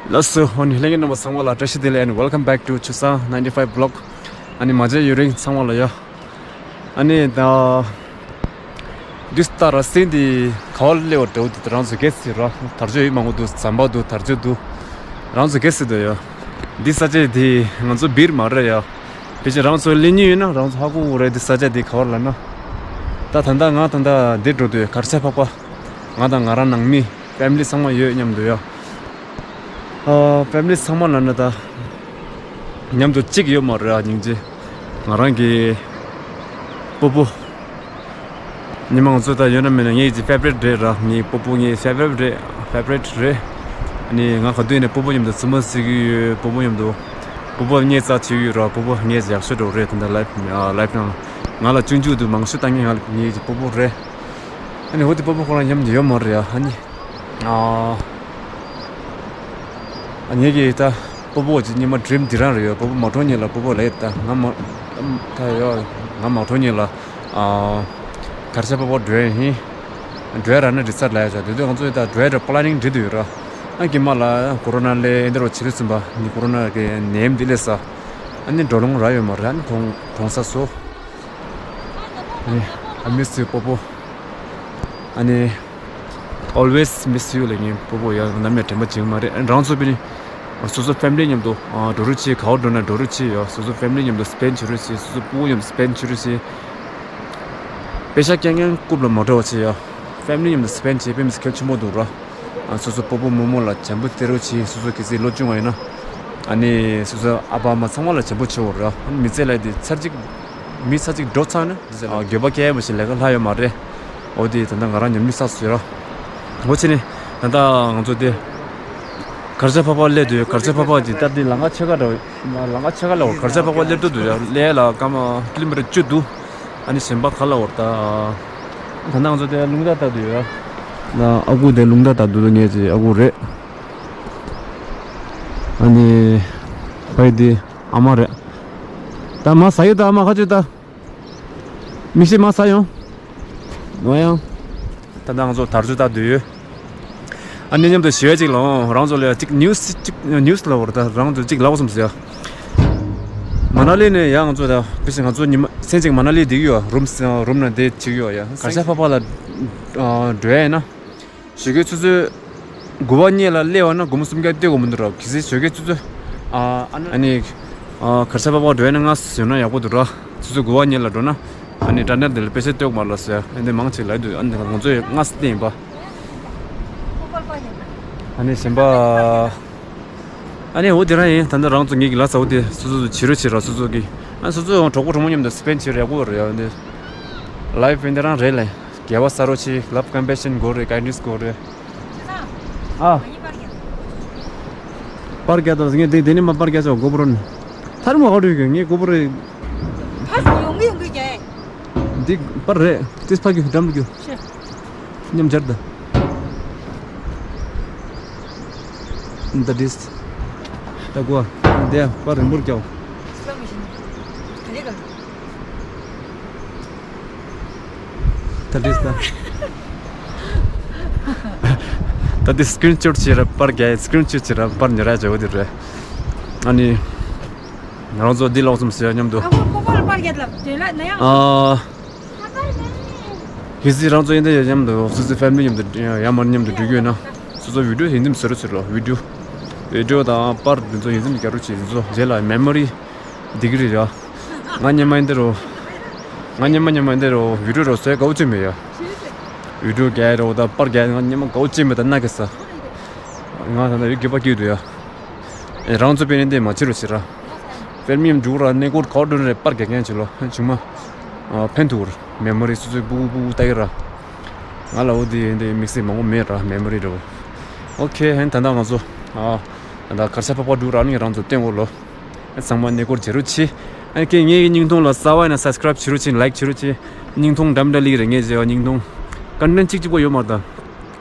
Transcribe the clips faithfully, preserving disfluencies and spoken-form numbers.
ལགས་སོ། ཨ་ནི་ལྷན་རྒྱས་རྣམ་པ་ཚང་མ་ལ་བཀྲ་ཤིས་བདེ་ལེགས། and welcome back to Chusa ninety-five vlog. ཨ་ནི་མ་མཇལ་ཡུན་རིང་ཚང་མ་ལ་ཡ། ཨ་ནི་ད་དུས་ད་ར་སེང་འདི་ག་བ་སླེབས་པ་འདྲ་བོ་འདུག་རང་ཚོ་གལ་སྲིད་ར་དར་ལྕོག་ཡོད་མང་པོ་འདུག་ཟམ་པ་འདུག་དར་ལྕོག་འདུག་རང་ཚོ་གལ་སྲིད་འདུག་ཡ། འདི་ས་ཆ་འདི་ང་ཚོ་སྦིར་མ་རེད་ཡ། ཕལ་ཆེར་རང་ཚོ་སླེབས་མྱོང་ཡོད་ན་རང་ཚོ་ཧ་གོ་གི་རེད། འདི་ས་ཆ་འདི་ག་བ་ལབ་ན། ད་ད་ལྟ་ང་ད་ལྟ་འདིར་འགྲོ་འདུག་ཡ། གར་ས་ཕག་པ། ང་དང་ང་རང་ནང་མི། ཕེ་མི་ལི་ཚང་མ་ཡོད་མཉམ་དུ་ཡ། ཨ། ཕེ་མི་ལི་ཚང་མ་ལབ་ན་ད། མཉམ་དུ་གཅིག་ཡོད་མ་རེད་ཨ། སྙིང་རྗེ། ང་རང་གི་སྤོ་བོ། ཉི་མ་ང་ཚོ་ད་ཡོད་ན་མེད་ན་ངའི་གི་ཕེ་བ་རི་ཊི་རེད་ར། ངའི་སྤོ་བོ་ངའི་ཕེ་བ་རི་ཊི་རེད། ཕེ་བ་རི་ཊི་རེད། ཨ་ནི་ང་ག་དུས་ནས་སྤོ་བོ་མཉམ་དུ་རྩེད་མོ་རྩེ་གི་ཡོད། སྤོ་བོ་མཉམ་དུ། སྤོ་བོ་ངའི་རྩ་ཆེ་གི་ཡོད་ར། སྤོ་བོ་ངའི་ཡག་ཤོས་འདྲ་བོ་རེད། ད་ལྟ་ལའིབ་ལའིབ་ནང་ང་ལ་སྤྱོད་འཇུག་ཏུ་མང་ཤོས་བཏང་མཁན་ང་ལ་ངའི་གི་སྤོ་བོ་རེད། ཨ་ནི་འོ་དེ་སྤོ་བོ་ཁོ་རང་མཉམ་དུ་ཡོད་མ་རེད་ཨ། ཨ་ནི། ཨ། ཨ་ངེད་ཀྱི་ད་སྤོ་བོ་ཅིག་ཉི་མ་ཌི་རིམ་འདི་རང་རེད་ཡོད། སྤོ་བོ་མ་གྲོངས་སྔོན་ལ་སྤོ་བོ་ལབ་ཡོད། ད་ང་མ་ད་ཡོད་ང་མ་གྲོངས་སྔོན་ལ་ཨ་གར་ས་སྤོ་བོ་འགྲོ་ཡ་ཡིན། འགྲོ་ཡ་རག་ན་འགྲིག་ཚར་ལབ་ཡ་ཆ། དེ་དུས་ང་ཚོ་ད་འགྲོ་ཡ་འདྲ་པ་ལ་ནིང་འགྲིག་འདུག་ཡོད་ར། ཨ་རྗེས་མ་ལ་ཀོ་རོ་ན་སླེབས་འདི་རུ་ཕྱི་ལོ་ཚུན་པ་ནི་ཀོ་རོ་ན་གི་ནད་ཡམས་འདི་སླེབས་ས། ཨ་ནི་འགྲོ་ལོང་རག་ཡོད་མ་རེད། ཨ་ནི་གྲོངས་གྲོངས་ཚར་སོང་། ཨ་ནི། I miss you སྤོ་བོ། ཨ་ནི། Always miss you ལབ་མཁན་སྤོ་བོ་ཡ། ནམ་ཡང་དྲན་པ་བརྗེད་ཀྱི་མ་རེད། རང་ཚོ་དཔེ་ནི་སོ་སོ་ཕེ་མི་ལི་མཉམ་དུ་འགྲོ་རོགས་བྱེད། ག་བ་འགྲོ་ན་འགྲོ་རོགས་བྱེད་ཡ། སོ་སོ་ཕེ་མི་ལི་མཉམ་དུ་སྤེན་བྱེད་རོགས་བྱེད། སོ་སོ་སྤོ་བོ་མཉམ་དུ་སྤེན་བྱེད་རོགས་བྱེད། པེ་ཤག་རྐྱང་རྐྱང་རྐུབ་ལ་མ་འགྲོ་བ་བྱེད་ཡ། ཕེ་མི་ལི་མཉམ་དུ་སྤེན་བྱེད་དཔེ་མི་སྲིད་གལ་ཆེན་པོ་འདུག་ར། ཨ་སོ་སོ་སྤོ་བོ་རྨོ་མོ་ལ་བྱམས་པོ་སྟེར་རོགས་བྱེད། སོ་སོ་གལ་སྲིད་ལོ་ཆུང་བ་ཡིན་ན། ཨ་ནི་སོ་སོ་ཨ་ཕ་ཨ་མ་ཚང་མ་ལ་བྱམས་པོ་བྱེད་དགོས་ར། ཨ་ནི་མི་ཚེ་ལ་དེ་ཚར་གཅིག་མི་ཚར་གཅིག་འགྲོ་ཚར་ན། འདི་ཚོ་ལ་འགྱོད་པ་སྐྱེ་ཡ་མ་ཞིག་ལས་ཀ་ལྷག་ཡོད་མ་རེད། འོ་དེ་ད་ལྟ་ང་རང་ཉམས་ལེན་བསགས་སོང་ར། འོ་ཕྱི་ནས་ད་ལྟ་ང་ཚོ་དེ་གར་ས་ཕག་པ་སླེབས་དུས། གར་ས་ཕག་པ་དེ་ལྟར་དེ་ལམ་ཁ་ཕྱེད་ཀ་འདྲ་བོ། ལམ་ཁ་ཕྱེད་ཀ་ལ་འོ་གར་ས་ཕག་པ་སླེབས་འགྲོ་དུས་ཡ་སླེབས་ལ་སྐར་མ་ཀི་ལོ་མི་ཊར་བཅུ་འདུག་ཨ་ནི་གཞན་པ་ག་ལ་འོ་ད། ད་ལྟ་ང་ཚོ་དེ་རླུང་རྟ་བཏགས་དུས་ཡ། ད་ཨ་ཁུ་དེ་རླུང་རྟ་བཏགས་དུས་ངེད་ཀྱི་ཨ་ཁུ་རེད། ཨ་ནི་ཕ་ཡི་དེ་ཨ་མ་རེད། ད་མ་ཟ་ཡོད། ད་ཨ་མ་ཁ་ཅིག་ད། མིག་ཤེལ་མ་ཟ་ཡོང་། ང་ཡང་། ད་ལྟ་ང་ཚོ་དར་ལྕོག་ལྟ་དུས། ཨ་ནི་མཉམ་དུ་ཞི་བའི་གཅིག་ལ་འོང་། རང་ཚོ་ལ་གཅིག་ནིའུ་སི་གཅིག་ནིའུ་སི་ལ་འོར། ད་རང་ཚོ་གཅིག་ལབ་སོང་ཟེར་ཡ། མ་ན་ལི་ནས་ཡ་ང་ཚོ་ད་ཕི་སི་ང་ཚོ་ཉི་མ་སེང་གཅིག་མ་ན་ལི་བསྡད་ཀྱི་ཡོད། རུམ་རུམ་ནང་བསྡད་བྱེད་ཀྱི་ཡོད་ཡ། གར་ས་ཕག་པ་ལ་འགྲོ་ཡ་ཡིན་ན། ཞོགས་ཀས་ཆུ་ཚོད་དགུ་པ་གཉིས་ལ་སླེབས་པ་ན་སྒོར་མོ་སུམ་བརྒྱ་སྟེར་དགོས་མི་འདུག་ར། གལ་སྲིད་ཞོགས་ཀས་ཆུ་ཚོད་ཨ་ཨ་ནི་ཨ་ནི་ཨ་གར་ས་ཕག་པ་འགྲོ་ཡ་ན་ང་ཟོས་ན་ཡག་པོ་འདུག་ར། ཆུ་ཚོད་དགུ་པ་གཉིས་ལ་འགྲོ་ན་ཨ་ནི་ཊར་ནེལ་དེ་ལ་པེ་ས་སྟེར་དགོས་མ་རེད་ཟེར། ཨ་ནི་མང་ཆེ་ལབ་འདུག་ཨ་ནི་ང་ཚོས་ང་སྟེར་ཡིན་པ། ཨ་ནི་གཞན་པ། ཨ་ནི་འོ་དེ་རང་ཡིན། ད་ལྟ་རང་ཚོ་ངེད་ཀྱི་ལ་ས་འོ་དེ་སོ་སོ་སོ་བྱེད་རོགས་བྱེད་ར། སོ་སོ་གི་ཨ་སོ་སོ་གྲོགས་པོ་གྲོགས་མོ་མཉམ་དུ་སྤེན་བྱེད་ར་ཡག་པོ་རེད་ཡ། འདི་ལའིབ་འདི་རང་རེད་ལེ། དགེ་བ་བསགས་རོགས་བྱེད། ལབ་ཀམ་པེ་ཤན་དགོས་རེད། ཀའིན་ཌི་ནེ་སི་དགོས་རེད། ཨ། པར་རྒྱག་དང་ངས་དེ་དེ་ནས་མ་པར་རྒྱག་ཆོག་གོ་པོ་རོ་ནས། ཐར་མ་ཧོ་ཌུ་ཡུ་ངས་གོ་པོ་རོ། ཕར་ཡོང་གི་ཡོང་གི་རྒྱ་ཡེ། འདི་པར་རེད། ཏིས་ཕ་གི་འགྲམ་རྒྱུ། ཤེ། མཉམ་སྦྱར་ད། འདི་ཏིས། ད་གོ། འདི་པར་རིང་པོར་རྒྱག་ད་རེ་ག་ད་དེ་ད། ད་དེ་སི་ཀི་རིན་ཤོཊ་བྱེད་ར་པར་རྒྱག་སི་ཀི་རིན་ཤོཊ་བྱེད་ར་པར་ཉོ་ར་བྱེད་འོ་དེ་རེད། ཨ་ནི། ང་རང་ཚོ་འདི་ལོག་ཙམ་ཟེར་མཉམ་དུ། ཨ་ཁོ་ཁོ་པར་པར་རྒྱག་ལབ་དེ་ལ་ན་ཡང་། ཨ། གལ་སྲིད་རང་ཚོ་ཡིན་ད་ཡ་མཉམ་དུ་སོ་སོའི་ཕེ་མི་ལི་མཉམ་དུ་ཡ་མར་མཉམ་དུ་འགྲོ་རྒྱུ་ཡོད་ན། སོ་སོ་བི་ཌིའོ་ཡིན་དུམ་ཟེར་རོ་ཟེར་རོ་བི་ཌིའོ། བི་ཌིའོ་དང་པར་འདི་ཚོ་ཡིན་དུམ་རྒྱག་རོགས་བྱེད། འདི་ཚོ་རྗེས་ལ་མེ་མོ་རི་འདི་གི་རེད་ཡ། ང་སྔོན་མ་ཡིན་ད་རོ། ང་སྔོན་མ་སྔོན་མ་ཡིན་ད་རོ་བི་ཌིའོ་རོ་བཟོས་དགའ་བོ་བྱེད་མེད་ཡ། བི་ཌིའོ་རྒྱག་རོ་དང་པར་རྒྱག་ང་སྔོན་མ་དགའ་བོ་བྱེད་མེད་ད་ན་གི་ས། ང་ད་ལྟ་ཡོད་དགོས་པ་སྐྱིད་འདུག་ཡ། ཨེ་རང་ཚོ་དཔེ་ནི་འདི་མ་བྱེད་རོགས་བྱེད་ར། ཕེ་མི་ལི་མཉམ་འགྲོ་ར་གནས་སྐོར་ག་བ་འགྲོ་ནི་རེད་པར་རྒྱག་མཁན་བྱེད་ལོ་ཆུང་མ། ཨ་ཕན་ཐོགས་ར་མེ་མོ་རི་སོ་སོའི་སྤུ་གུ་སྤུ་གུ་ལྟ་གི་ར། ང་ལ་འོ་དེ་འདི་དམིགས་བསལ་མང་པོ་མེད་ར་མེ་མོ་རི་འདྲ་བོ། ཨོ་ཁེ་ཧན་ད་ལྟ་ང་ཚོ་ཨ་ད་ལྟ་གར་ས་ཕག་པ་འགྲོ་ར་ནི་རང་ཚོ་བསྟན་འོ་ལོ། ཚང་མ་གནས་སྐོར་བྱེད་རོགས་བྱེད། ཨ་ཁེ་ངའི་སྙིང་ཐུང་ལ་རྩ་བ་ཡིན་ན་སབ་སི་ཀ་རབ་བྱེད་རོགས་བྱེད། ལའིག་བྱེད་རོགས་བྱེད། སྙིང་ཐུང་འགྲམ་འདྲ་ལིག་རེད་ངས་བྱེད་བ་སྙིང་ཐུང་། ཀོན་ཊེན་ཊི་གཅིག་པོ་ཡོད་མ་རེད་ད།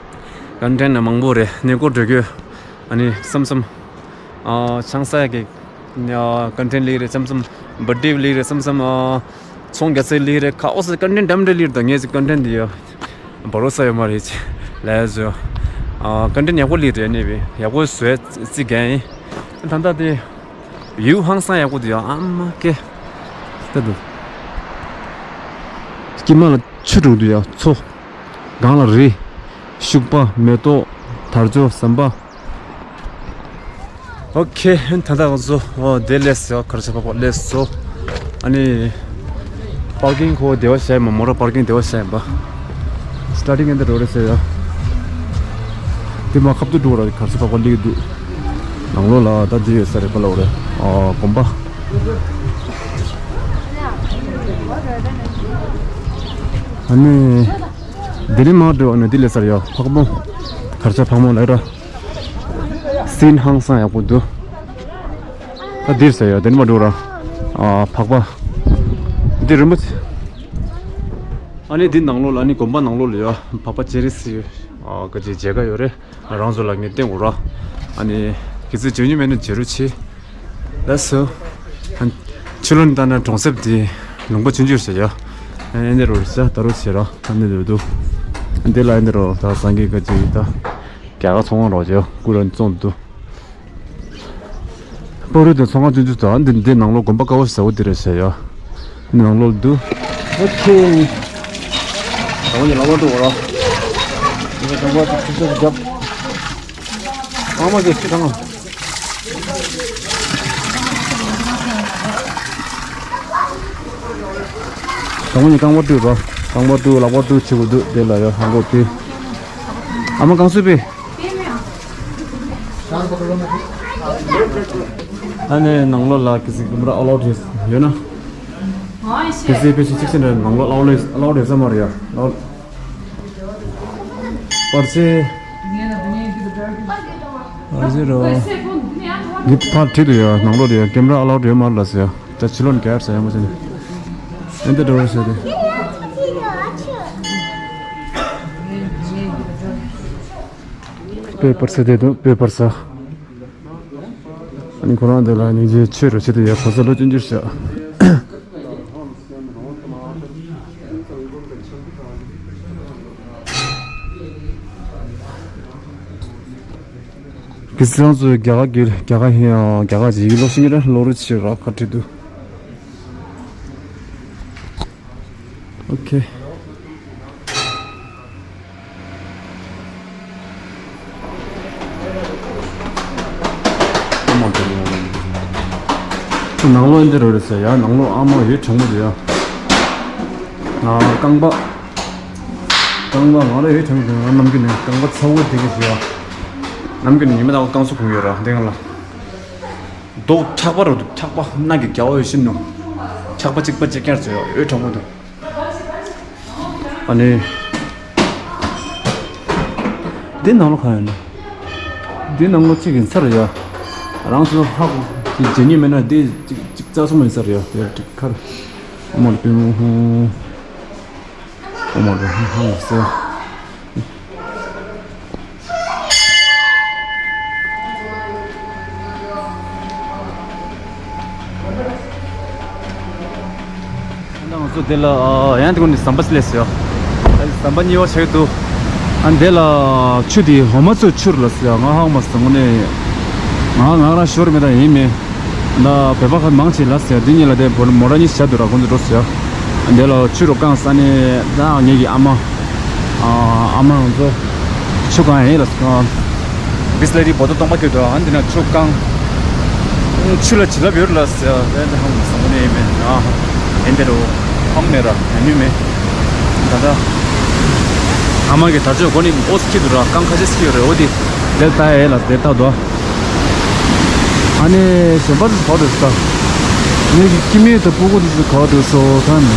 ཀོན་ཊེན་ཊི་ན་མང་པོ་རེད་གནས་སྐོར་འགྲོ་རྒྱུ། ཨ་ནི་བསམ་བསམ། ཨ་ཆང་ས་ཡ་གི། ཨ་ཀོན་ཊེན་ཊི་ལིག་རེད་བསམ་བསམ། བར་ཌེ་ལིག་རེད་བསམ་བསམ། ཨ་ཚོང་རྒྱག་ས་ལིག་རེད་ཁ་ཨོ་སི་ཀོན་ཊེན་ཊི་འདྲ་མི་འདྲ་ལིག་རེད་ད་ངས་ཀོན་ཊེན་ཊི་འདི་ཡ། བར་རོ་ས་ཡོད་མ་རེད་ཅི། ལས་བཟོ། ཨ། ཀོན་ཊེན་ཊི་ཡག་པོ་སླེབས་རེད། ནས་བི་ཡག་པོ་བཟོས་རྩིས་རྒྱག་ཡིན། ད་ལྟ་དེ་བིའུ་ཧང་སང་ཡག་པོ་འདུག་ཡ། ཨ་མ་ཀེ། ད་འདུག་དཀྱིལ་མ་ལ་ཆུ་དྲུག་འདུག་ཡ། མཚོ། སྒང་ལ་རི། ཤུག་པ། མེ་ཏོག་དར་ལྕོག་ཟམ་པ། ཨོ་ཁེ། ད་ལྟ་ང་ཚོ་འོ་དེ་སླེབས་སོང་། གར་ཆ་ཕག་པ་སླེབས་སོང་། ཨ་ནི་པར་ཀིང་ཁོ་བདེ་བ་བྱས་མ། མོ་ཊ་པར་ཀིང་བདེ་བ་བྱས་མ། སི་ཊར་ཊིང་ཨེ་འདི་འགྲོ་རེད་ཟེར་ཡ། དེ་མ་ཁབ་ཏུ་འགྲོ་ར། གར་ཆ་ཕག་པ་སླེབས་འདུག་ནང་ལོགས་ལ་ད་འདི་ཡོད་ས་རེད། ག་ལ་འོ་རེད། ཨ། དགོན་པ། ཨ་ནི་དེ་རིང་མ་འགྲོ་ནས་འདི་སླེབས་ས་རེད་ཡ། ཕག་མོ། གར་ཆ་ཕག་མོ་ལ་ར། སིན་ཧང་སང་ཡག་པོ་འདུག་ད་འདིར་ཟེར་ཡ། དེ་ནི་མ་འགྲོ་ར། ཨ། ཕག་པ། འདི་རིན་པོ་ཆེ། ཨ་ནི་འདི་ནང་ལོགས་ལ། ཨ་ནི་དགོན་པ་ནང་ལོགས་ལ་ཡ། ཕག་པ་ཅེ་རི་སི། ཨ། ག་ཅིག་མཇལ་ཁ་ཡོད་རེད། རང་ཚོ་ལ་ངས་བསྟན་དགོས་ར། ཨ་ནི་གལ་སྲིད་མཇལ་མྱོང་མེད་ན་མཇལ་རོགས་བྱེད། ལགས་སོ། ཨ། ཕྱི་ལོགས་ནས་ལྟ་ན་གྲོང་གསེབ་འདི་ལུང་པ་ཆུང་ཆུང་ཟེར་ཡ། ཨ་ནི་འདི་རོ་ཟ་ད་རོ་བྱེད་ར། ཨ་ནི་འདི་འདུག་འདི་ལ་ཨ་ནི་རོ་ད་སང་གི་ག་ཅིག་ད། རྒྱ་གར་ཚོང་ཁང་རོགས་བྱེད། ཀུ་ར་བཙོང་འདུག་པ་རུ་དེ་ཚོང་ཁང་ཆུང་ཆུང་དང་། འདི་འདི་ནང་ལོགས་དགོན་པ་དཀར་པོ་ཟེར་བ་འདི་རེད་ཟེར་ཡ། འདི་ནང་ལོགས་འདུག་ཨོ་ཁེ། དང་པོ་ཉིད་ལག་པ་འདུག་ར། འདི་དང་པོ་ཆུ་ཚོད་བརྒྱབ། ཨ་མ་གིས་ཁྱི་དང་། དང་པོ་ཉིད་རྐང་པ་བཀྲུས་ར། རྐང་པ་བཀྲུས། ལག་པ་བཀྲུས་བྱེད་དགོས་འདུག་དེ་ལ་ཡ་ཧང་གོ་པི། ཨ་མ་རྐང་སུ་པི། ཨ་ནི་ནང་ལོགས་ལ་གལ་སྲིད་ཀེམ་ར་ཨ་ལའོ་ཌི་ཡོད་ན། གལ་སྲིད་ཕལ་ཆེར་གཅིག་ཤེས་ན་ནང་ལོགས་ཨ་ལའོ་ཌི་ཡོད་ས་མ་རེད་ཡ། ཨ་ལའོ་ཌི། པར་ཆས། པར་ཆས་རོ། འདི་ཕར་བྲིས་འདུག་ཡ། ནང་ལོགས་རེད་ཡ། ཀེམ་ར་ཨ་ལའོ་ཌི་ཡོད་མ་རེད་ལབ་ཟེར་ཡ། ད་ཕྱི་ལོགས་ནས་ག་རེ་ཟེར་ཡ་མ་ཟེར་ནས། ཨེ་འདི་འདྲ་བོ་ཟེར་ཏེ། པེ་པར་ཟེར་དེ་འདུག་པེ་པར་ཟེར། ཨ་ནི་ཁོ་རང་འདི་ལ་སྙིང་རྗེ་ཆེ་རུ་བྱེད་དུ་ཡ། ཁོ་ཚོ་ལོ་ཆུང་ཆུང་ཞིག་གི་སང་ཚོ་རྒྱ་གར་གྱི་རྒྱ་གར་ཧི་ཡང་རྒྱ་གར་གྱི་ཡིག་ཀློག་ཤེས་ཀྱི་རེད། ཀློག་རོགས་བྱེད་ར། ཁ་བྲིས་འདུག་ཨོ་ཁེ། ནང་ལོགས་འདི་རུ་རེད་ཟེར་ཡ། ནང་ལོགས་ཨ་མ་ཡོད་དྲང་མོ་རེད་ཡ། ང་རྐང་པ། རྐང་པ་ང་རང་ཡོད་དྲང་མོ་རེད། ང་ནམ་རྒྱུན་ནས་རྐང་པ་ཚ་བོ་དེ་གི་ཞུ་ཡ། ནམ་རྒྱུན་ནས་ཉི་མ་དང་རྐང་སོ་གོན་ཡོད་ར། འདི་ང་ལ་རྡོ་ཁྲག་པ་རུ་འདུག་ཁྲག་པ་སྣ་གི་རྒྱ་བོ་ཡོད་ཤིན་ནོ། ཁྲག་པ་གཅིག་པ་གཅིག་རྐྱང་ཟེར་ཡ། ཡོད་དྲང་མོ་འདུག་ཨ་ནི། འདི་ནང་ལོགས་གང་ཡོད་ན། འདི་ནང་ལོགས་གཅིག་ཡིན་ཚར་ཡ། རང་ཚོ་ཧ་གོ་གི་རྗེས་ཉིན་མེད་ན་འདི་གཅིག་གཅིག་རྩ་གསུམ་ཡིན་ཚར་ཡ། དེ་གཅིག་ཁར། ཨོ་མ་ལོ་པི་མོ་ཧུ། ཨོ་མ་ལོ་ཧུ་ཧང་ཟེར། ང་ཚོ་དེ་ལ་ཡང་དེ་ཀུན་ནས་ཟམ་པ་སླེབས་སོང་། ཟམ་པ་གཉིས་པ་ཆགས་འདུག་ཨ་འདི་ལ་ཆུ་དེ་འོ་མ་ཚོ་ཆུར་ལ་ཟེར། ང་ཧང་མ་སོང་ནས། ང་ང་རང་ཤོར་མེད་ད་ཡིན་མིན། ད་བོད་པ་ཁ་མང་ཆེ་ལ་ཟེར། འདི་གཉིས་ལ་དེ་བོ་མོ་ར་གཉིས་བྱ་འདུག་ར། ཁོང་ཚོ་འགྲོ་ཟེར། འདི་ལ་ཆུ་རུ་བཀང་ས་ནས་ད་ངེད་ཀྱི་ཨ་མ། ཨ་མ་ང་ཚོ་ཆུ་བཀང་ཡིན་ལ་ཟེར། བིས་ལ་རི་བོ་ཏོ་སྟོང་པ་ཁྱོད་དོ། ཨ་འདི་ན་ཆུ་བཀང་། ཆུ་ལ་བྱིན་རླབས་ཡོད་ལ་ཟེར། ཨ་འདི་ཧང་མ་སོང་ནས་ཡིན་མིན། ཨ་ཨེ་འདི་རུ་ཧང་མེད་ར་ཡང་མིན་མེད། ད་ལྟ་ཨ་མ་གི་དར་ལྕོག་སྒོ་ནས་ཨོ་སི་ཁྱི་འདུག་ར། རྐང་ཁ་ཤས་སྐྱི་ཡོད་རེད། འོ་དེ་དེར་ལྟ་ཡས་ལ་དེར་ལྟ་དོ། ཨ་ནི་གཞན་པ་ཚོ་ག་རེ་ཟ། ངེད་ཀྱི་ཀི་མེད་དུ་སྤུ་གུ་དེ་ཚོ་ག་རེ་སོ་ཐང་ནི།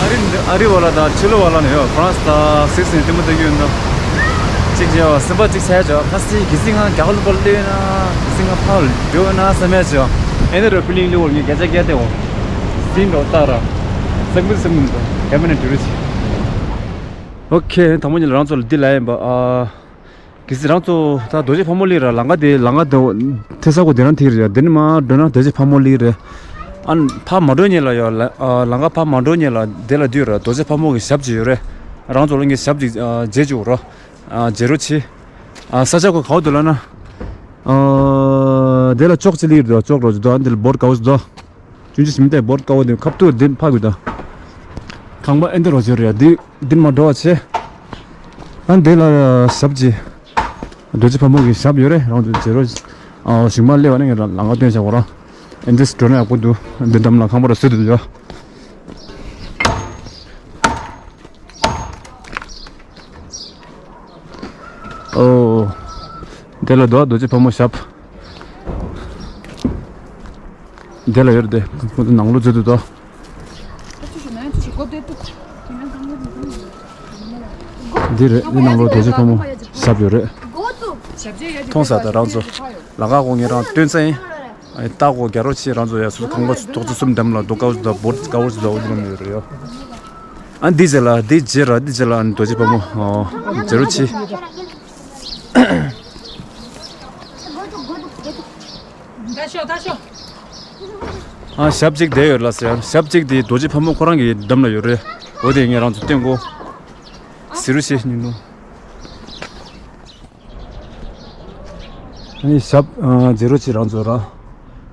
ཨ་རི་ཨ་རི་བ་ལ་དང་ཕྱི་ལོགས་བ་ལ་ནི་ཡོད། ཧྥ་རན་སི་དང་སིག་སི་ནི་ལྟད་མོ་ལྟ་རྒྱུ་ཡོད་ན། གཅིག་བྱས་པ་སེམས་པ་གཅིག་ཆགས་ཆོག་ཁ་སི་གི་སི་ང་རྒྱ་གར་ལུང་པ་སླེབས་ན་གི་སི་ང་ཕར་འགྲོ་ན་བསམ་ཡ་ཆོག་ཨེ་ནི་རོ་ཕི་ལིང་ལི་འོར་ངས་སྐད་ཆ་བསྐྱལ་ཏེ་འོ། སི་འགྲོ་ལྟ་ར། སེམས་ཀུན་སེམས་ཀུན་དང་རྒྱ་མི་ནས་འགྲོ་རུ་ཆེ། ཨོ་ཁེ། དང་པོ་ཉིད་ལ་རང་ཚོ་ལ་འདི་ལ་ཡིན་པ། ཨ། དེ་ཚེ་རང་ཚོ་ད་རྡོ་རྗེ་ཕག་མོ་གླིང་ར་ལམ་ཁ་དེ་ལམ་ཁ་དེ་ཐེ་ས་གོ་དེ་རང་ཐིག་རེད་ཡ། དེ་ནི་མ་འགྲོ་ན་རྡོ་རྗེ་ཕག་མོ་གླིང་རེད། ཨ་ཕར་མ་འགྲོ་ཉེ་ལ་ཡ་ལ་ཨ་ལམ་ཁ་ཕར་མ་འགྲོ་ཉེ་ལ་དེ་ལ་དུས་ར་རྡོ་རྗེ་ཕག་མོ་གི་ཞབས་ཅིག་ཡོད་རེད། རང་ཚོ་ལ་ངས་ཞབས་ཅིག་ཨ་མཇལ་བཅུག་རོགས། ཨ་མཇལ་རོགས་བྱེད། ཨ་ས་ཆ་གོ་གའོ་དུ་ལ་ན། ཨ་དེ་ལ་ཅོག་ཅི་ལིར་དུ་ཅོག་རོ་ཅི་དུ་ཨ་འདི་ལ་བོར་གའོ་ཅི་དུ། ཅུན་ཅི་ཞིམ་ཏེ་བོར་དཀའ་བ་དེ་ཁབ་ཏུ་འདི་ཕ་གི་དང་། ཁང་པ་ཨེ་འདི་རོ་ཟེར་ཡ་འདི་འདི་མ་འགྲོ་བ་ཆེ། ཨ་འདི་ལ་ཞབས་ཀྱི་རྡོ་རྗེ་ཕག་མོ་གི་ཞབས་ཡོད་རེད། རང་དུ་བྱེད་རོ། ཨ་ཞིང་མ་སླེབས་པ་ནས་ངས་རང་ལང་ཀ་སྟོན་བྱ་བ་རང་། ཨེ་འདི་འགྲོ་ན་ཡག་པོ་འདུག་འདི་འདམ་ལ་ཁང་པ་ར་སུ་དུ་ཡོད། ཨོ། འདི་ལ་རྡོ་རྡོ་རྗེ་ཕག་མོ་ཞབས། འདི་ལ་ཡོད་རེད་དེ། ཁོ་ཚོ་ནང་ལོགས་འཛུལ་དུ་དོ། འདི་རེད། འདི་ནང་ལོགས་རྡོ་རྗེ་ཕག་མོ་ཞབས་ཡོད་རེད། མཐོང་ས་དང་རང་ཚོ་ལ་ཁ་གོ་ངེད་རང་སྟོན་ས་ཡིན། ཨ་ནི་ལྟ་གོ་རྒྱ་རོ་ཆེ་རང་ཚོ་ཡ་སུ་ཁང་པ་ཐོག་ཚོ་གསུམ་འདམ་ལ་རྡོ་དཀར་པོ་ཞིག་དང་བོ་དཀར་པོ་ཞིག་དང་འོ་དེ་རང་ཡོད་རེད་ཡོ། ཨ་འདི་རྗེས་ལ་འདི་རྗེས་ར་འདི་རྗེས་ལ་ཨ་ནི་རྡོ་རྗེ་ཕག་མོ་ཨོ་རྒྱ་རོ་ཆེ། ད་ཤོག་ད་ཤོག་ཨ་ཞབས་གཅིག་བསྡད་ཡོད་ལ་ཟེར། ཞབས་གཅིག་དེ་རྡོ་རྗེ་ཕག་མོ་ཁོ་རང་གི་འདམ་ལ་ཡོད་རེད། འོ་དེ་ངས་རང་ཚོ་སྟོན་གོ་ཟེར་རུ་ཤེས་ཉིན་ནོ། ཨ་ནི་ཞབས་ཨ་ཛེ་རོ་ཆེ་རང་ཚོ་ར།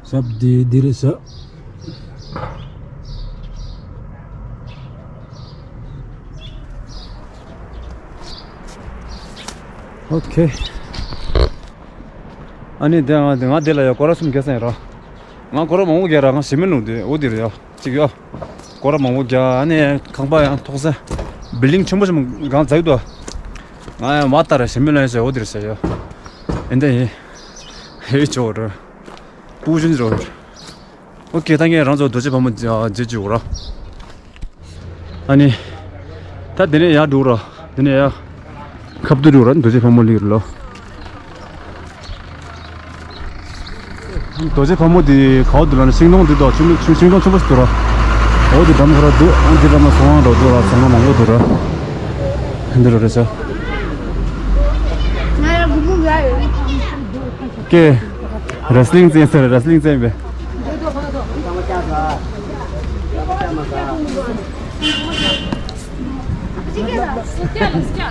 ཞབས་འདི་འདི་རེད་ཤག་ཨོ་ཁེ། ཨ་ནི་དེ་ང་དེ་ང་དེ་ལ་ཡ་སྐོར་ར་གསུམ་རྒྱག་ས་ཡིན་ར། ང་སྐོར་ར་མང་པོ་རྒྱག་ར། ང་ཞེ་མི་ནུ་དེ་འོ་དེ་རེད་ཡ། གཅིག་ཡ། སྐོར་ར་མང་པོ་རྒྱག་ཨ་ནི་ཁང་པ་ཡང་ཐོག་ས། བིལ་ལིང་ཆེན་པོ་ཆེན་པོ་གང་ཛག་དུ། ང་ཡང་མ་ལྟ་ར་ཞེ་མི་ལ་ཡ་ཟེར་འོ་དེ་རེད་ཟེར་ཡ། ཨེ་འདི་ཡིན། ཧེ་ཅོ་ར། པུ་ཅུན་རོ། ཨོ་ཁེ། ད་ངས་རང་ཚོ་རྡོ་རྗེ་ཕག་མོ་མཇལ་བཅུག་ར། ཨ་ནི། ད་འདི་ནས་ཡར་འགྲོ་ར། འདི་ནས་ཡར། ཁབ་ཏུ་འགྲོ་ར་རྡོ་རྗེ་ཕག་མོ་གླིང་རུ་ལོ། རྡོ་རྗེ་ཕག་མོ་འདི་གའོ་འདུག་ལ་ནི་ཤིང་སྡོང་འདི་དག་ཤིང་སྡོང་ཆེན་པོ་ཞིག་འདུག་ར། འོ་འདི་འགྲམ་ཁ་ར་འདུག་ཨ་འདི་འགྲམ་ལ་སོང་བ་འགྲོ་འདུག་ར། ཚང་མ་མང་པོ་འདུག་ར། འདི་རུ་རེད་ཤག་ང་ཡང་སྒུག་སྒུག་ཡ་ཡོད། ཀེ། རེ་སི་ལིང་རྩེན་ཟེར། རེ་སི་ལིང་རྩེན་པས།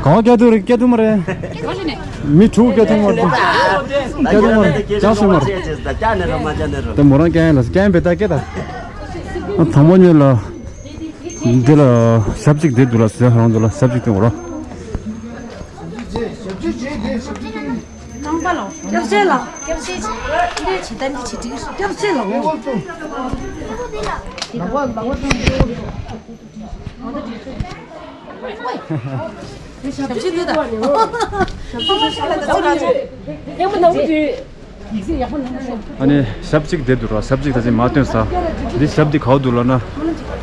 གང་སྐྱ་ཐུག་རེད། སྐྱ་ཐུག་མ་རེད། མི་དྲུག་སྐྱ་ཐུག་མ་རེད། སྐྱ་ཐུག་མ་རེད། ཅག་སུ་མ་རེད། དེ་མོ་རང་སྐྱ་ཡན་ལ་སྐྱ་ཡན་པས་ད་སྐྱ་ད། དང་པོ་ཉིད་ལ། འདི་ལ་ཞབས་གཅིག་བསྡད་འདུག་ལ་ཟེར། རང་འདུག་ལ་ཞབས་གཅིག་སྟོན་རོགས། རྐང་པ་ལ། སྐྱབས་རྗེ་ལ། སྐྱབས་རྗེ། འདི་བྱེད་ད་འདི་བྱེད་འགྲིག་སྐྱབས་རྗེ་ལ། སྐྱབས་རྗེ་འདུག་ད། ཡག་པོ་ནང་དུ། ཨ་ནི་ཞབས་གཅིག་བསྡད་འདུག་ར། ཞབས་གཅིག་ད་ཅིག་མ་སྟོན་ས། འདི་ཞབས་འདི་གའོ་འདུག་ལབ་ན།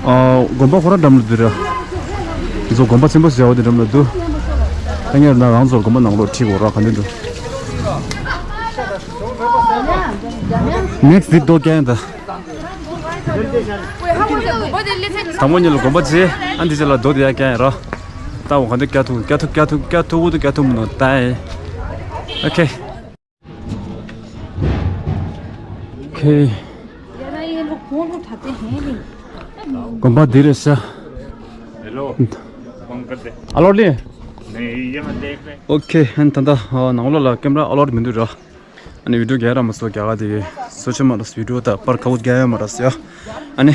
ཨ་དགོན་པ་ཁོ་རང་འགྲམ་ལ་འདུག་ར། འདི་ཚོ་དགོན་པ་ཆེན་པོ་ཞིག་ཡོད་དེ་འགྲམ་ལ་འདུག་ད་ངས་ན་རང་ཚོར་དགོན་པ་ནང་ལོགས་ཁྲིད་དགོས་ར། ག་འདི་འདུག་ནེག་སི་འདི་རྡོ་རྒྱག་ཡིན་ད། དང་པོ་ཉིད་ལ་དགོན་པ་མཇལ། ཨ་འདི་ཅི་ལ་རྡོ་དེ་ཡར་རྒྱག་ཡིན་ར། ད་འོ་ག་འདི་སྐྱ་ཐུག་སྐྱ་ཐུག་སྐྱ་ཐུག་སྐྱ་ཐུག་འུ་དུ་སྐྱ་ཐུག་མི་ནོ་ད་ཡིན། ཨོ་ཁེ། ཁེ། དགོན་པ་འདི་རེད་ཤག Hello, कौन कर दे? ཨ་ལོ་ལི། नहीं, ये मत देख रहे। ཨོ་ཁེ། ཧན་ད་ལྟ་ནང་ལོགས་ལ་ཀེམ་ར་ཨ་ལོ་མི་འདུག་ར། ཨ་ནི་བི་ཌིའོ་རྒྱག་ར་མ་སོ་རྒྱག་ག་དེ་སོ་ཆེ་མ་ར་སོ་བི་ཌིའོ་ད་པར་ཁ་བོ་རྒྱག་ཡ་མ་ར་སོ་ཡ། ཨ་ནི་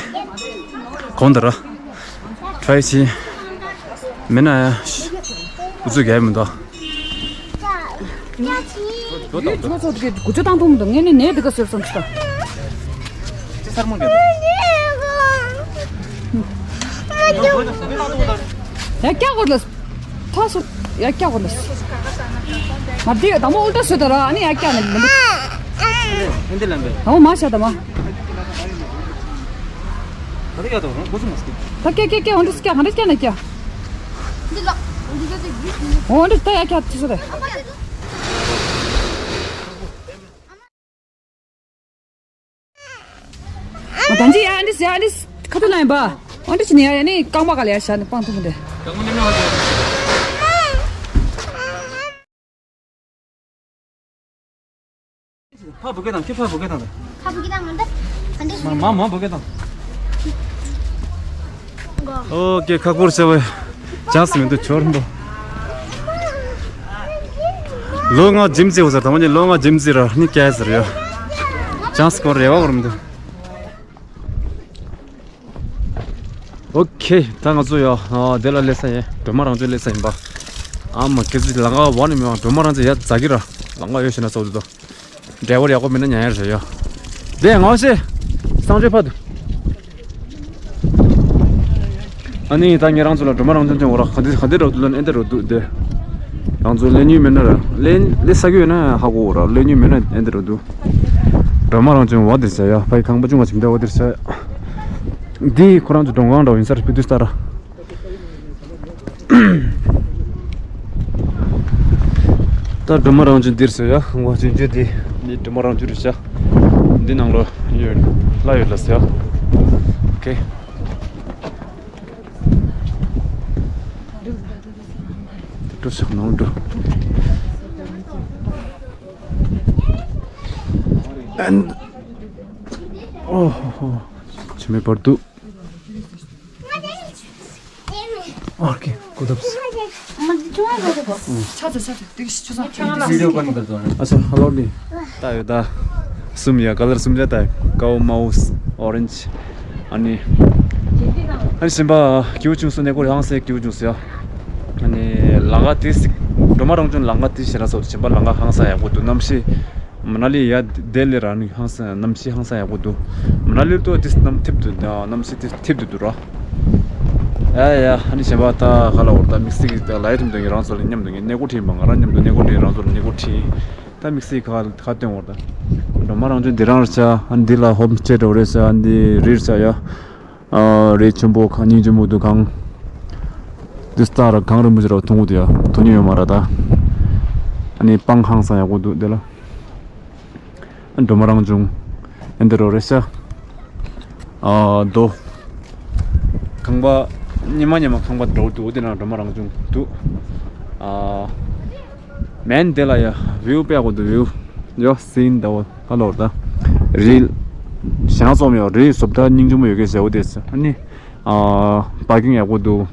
གོང་ད་ར་ཊྲའི་བྱེད། མེད་ན་ཡ་ཨུ་ཚུགས་རྒྱག་ཡ་མི་འདུག་ཡུལ་ཚོ་ཚོ་དེ་གུ་ཅོ་བཏང་ཐུབ་མི་འདུག་ངས་ནི་ནས་དེ་ག་ཟེར་སོང་ཅི་ད། ཅི་སར་མོ་རྒྱག་ཡ་སྐྱ་གོ་ལ། ཐོ་སོ། ཡ་སྐྱ་གོ་ལ། མ་དེ་དང་པོ་ཨུལ་ཏྲ་སོད་ད་ར། ཨ་ནི་ཡ་སྐྱ་ནི་མི་འདུག་འདི་ལ་འབད། དང་པོ་མ་བྱ་ད་མ། ད་དེ་ཡ་ད་རང་གོ་སུ་མ་སྐྱ། ད་སྐྱ་སྐྱ་སྐྱ་འོན་ཏེ་སྐྱ་གང་འདྲ་སྐྱ་ན་སྐྱ། འདི་ལ། འོན་ཏེ་ད་ཡ་སྐྱ་དེ་སོ་རེད། ཨ་ད་འདི་ཡ་འདི་ཡ་འདི་ཁ་ཐུག་ལ་ཡིན་པ། འོན་ཏེ་ཅི་ནི་ཡ་ཡ་ནི་རྐང་པ་ག་ལ་ཡ་བྱ་ནི་སྤང་ཐུབ་མི་འདུག་ཕ་བུ་གེ་དང་ཁྱི་ཕ་བུ་གེ་དང་། ཕ་བུ་གེ་དང་མ་འདི། ཨ་འདི། མ་མ་མ་བུ་གེ་དང་། ཨོ་ཀེ་ཁག་པོར་བྱ་བའི་ཅང་སི་མི་འདུག་ཇོར་འདུག་ལོ་ལྔ་ཇིམ་རྩི་བ་ཟེར་དང་པོ་ནི་ལོ་ལྔ་ཇིམ་རྩི་ར་ནི་སྐྱེ་ཟེར་ཡོད། ཅང་སི་སྐོར་རེ་བ་བར་མི་འདུག་ཨོ་ཁེ། ད་ང་ཚོ་ཡ་ཨ་དེ་ལ་སླེབས་ས་ཡིན། སྒྲོལ་མ་རང་བྱོན་སླེབས་ས་ཡིན་པ། ཨ་མ་ཁེ་ཚུ་ལང་ཀ་བ་ནི་མི་བ་སྒྲོལ་མ་རང་བྱོན་ཡ་ཛ་གི་ར་ལང་ཀ་ཡོད་ཤེ་ན་ཚོགས་འདུ་དོ། འབྲས་བུ་ཡག་པོ་མིན་ན་ཉན་ཡ་རེད་ཡ། དེ་ངའོ་ཤེ། གསང་སྤྱོད་ཕ་དུ། ཨ་ནི་ད་ངེད་རང་ཚོ་ལ་སྒྲོལ་མ་རང་བྱོན་བྱོན་འོ་ར་ག་འདི་ག་འདི་རོ་དུ་ལོན་ཨེ་འདི་རོ་དུ་དེ། རང་ཚོ་ལེན་ཉུལ་མེད་ན་ར་ལེན་ལེ་ས་གི་ཡོད་ན་ཧ་གོ་ར་ལེན་ཉུལ་མེད་ན་ཨེ་འདི་རོ་དུ། སྒྲོལ་མ་རང་བྱོན་འོ་དེར་བྱ་ཡ་ཕའི་ཁང་པ་ཅུང་བ་ཅིག་འདྲ་འོ་དེར་བྱ་ཡ། འདི་ཁོ་རང་ཚོ་མགྲོན་ཁང་འདྲ་བ་ཡིན་ས་རེད་སྤི་ཏུ་སྟ་ར། ད་སྒྲོལ་མ་རང་བྱོན་འདིར་སོ་ཡ། ང་བྱོན་བྱོན་འདི་འདི་སྒྲོལ་མ་རང་བྱོན་རེད་ཤག་འདི་ནང་ལོ་ཡོད་ལྷ་ཡོད་ལ་སོ་ཡ། ཨོ་ཁེ། འགྲོ་ཤག་ནང་འགྲོ། ཨན། ཨོ་ཧོ་ཧོ། ཆུ་མེད་པར་འདུག་ཨོ་ཁེ། གོ་ཐབས། अच्छा हेलो नी। ད་ཡོད་ད། གསུམ་ཡ་ཀ་ལར་གསུམ་ཡ་ད། ཀའོ་མའོ་ཨོ་རེན་ཇི། ཨ་ནི། ཨ་ནི་གཞན་པ་སྐྱིད་པོ་བྱུང་སོང་ནས་ཀོ་ཧང་སེ་སྐྱིད་པོ་བྱུང་སོང་ཡ། ཨ་ནི་ལམ་ཁ་དེ་སྒྲོལ་མ་རང་བྱོན་ལམ་ཁ་དེ་ཞེ་དྲག་སོགས་གཞན་པ་ལམ་ཁ་ཧང་སང་ཡག་པོ་འདུག་གནམ་གཤིས། མ་ན་ལི་ཡ་དེ་ལས་ར་ནི་ཧང་སང་གནམ་གཤིས་ཧང་སང་ཡག་པོ་འདུག་མ་ན་ལི་ཏོ་དེ་གནམ་ཐིབས་འདུག་གནམ་གཤིས་དེ་ཐིབས་འདུག་འདུག་ར། ཨ་ཡ་ཨ་ནི་གཞན་པ་ད་ག་ལ་འོར་ད་དམིགས་བསལ་གྱི་ད་ལ་ཡ་ཐིམ་དུ་ངེད་རང་ཚོ་ལ་མཉམ་དུ་ངེད་གནས་སྐོར་ཁྲིད་པ་ང་རང་མཉམ་དུ་གནས་སྐོར་ཁྲིད་རང་ཚོ་ལ་གནས་སྐོར་ཁྲིད་ད་དམིགས་བསལ་ག་ག་སྟོན་འོར་ད། སྒྲོལ་མ་རང་བྱོན་འདི་རང་རེད་ཤག་ཨ་ནི་འདི་ལ་ཧོམ་སྟེ་འགྲོ་རེད་ཤག་ཨ་ནི་འདི་རི་རེད་ཤག་ཡ། ཨ་རི་ཆེན་པོ་གང་སྙིང་རྗེ་མོ་འདུག་གང་། འདི་སྟ་ར་གངས་རིན་པོ་ཆེ་ར་མཐོང་གི་འདུག་ཡ། མཐོང་མྱོང་ཡོད་མ་རེད་ད། ཨ་ནི་སྤང་ཧང་སང་ཡག་པོ་འདུག་འདི་ལ། སྒྲོལ་མ་རང་བྱོན། ཨེ་འདི་རོ་རེད་ཤག་ཨ་རྡོ། ཁང་པ། ཉི་མ་ཉི་མ་ཁང་པ་འགྲོ་འདུག་འདི་ན་སྒྲོལ་མ་རང་བྱོན་འདུག་ཨ། མན་དེ་ལ་ཡ་བིའུ་དཔེ་ཡག་པོ་འདུག་བིའུ། ཡོ་སིན་ད་བོ་ཧ་ལོ་ད། རི། ཞེ་ན་ཙོམ་ཡོ་རི་བཟོ་ལྟ་སྙིང་རྗེ་མོ་ཡོད་གི་ཟེར་བོ་དེ་ཨ་ནི། ཨ། པར་ཀིང་ཡག་པོ་འདུག་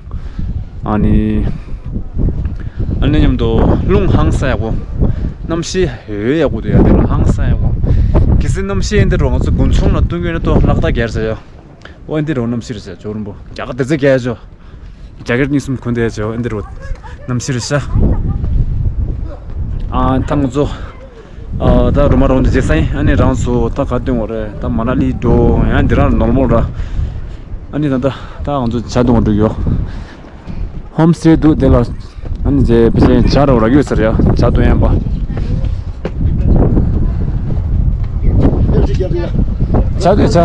ཨ་ནི། ཨ་ནི་མཉམ་དུ་རླུང་ཧང་སང་ཡག་པོ། གནམ་གཤིས་ཡོད་ཡག་པོ་འདུག་ཡ་དེ་ལ་ཧང་སང་ཡག་པོ། གལ་སྲིད་གནམ་གཤིས་ཨེ་འདི་རུ་ང་ཚོ་དགུན་ཚོང་ལ་བསྟུན་གྱི་ཡོད་ན་ཏོ་ལག་རྟགས་སྒེར་ཟེར་ཡ། ཨོ་ཨེ་འདི་རུ་གནམ་གཤིས་རེད་ཟེར་ཇོ་རིན་པོ་རྒྱ་གར་དེ་ཚོ་སྒེར་ཇོ། རྒྱ་གར་གཉིས་གསུམ་གོན་བསྡད་ཡ་ཇོ་ཨེ་འདི་རུ་གནམ་གཤིས་རེད་ཤག་ཨ་ཐང་ཚོ། ཨ་ད་རུ་མ་རོང་དུ་རྗེས་སང་ཨ་ནི་རང་ཚོ་ད་ག་སྟོན་འོ་རེད་ད་མ་ན་ལི་འགྲོ་ཡང་འདི་རང་ནོར་མོ་ར། ཨ་ནི་ད་ད་ད་ང་ཚོ་ཇ་འཐུང་འགྲོ་ཡོ། ཧོམ་སྟེ་འདུག་དེ་ལ་ཨ་ནི་རྗེས་ཕྱིན་ཇ་རོ་རག་ཡོད་ཟེར་ཡ་ཇ་འཐུང་ཡན་པ། ཇ་དེ་ཇ།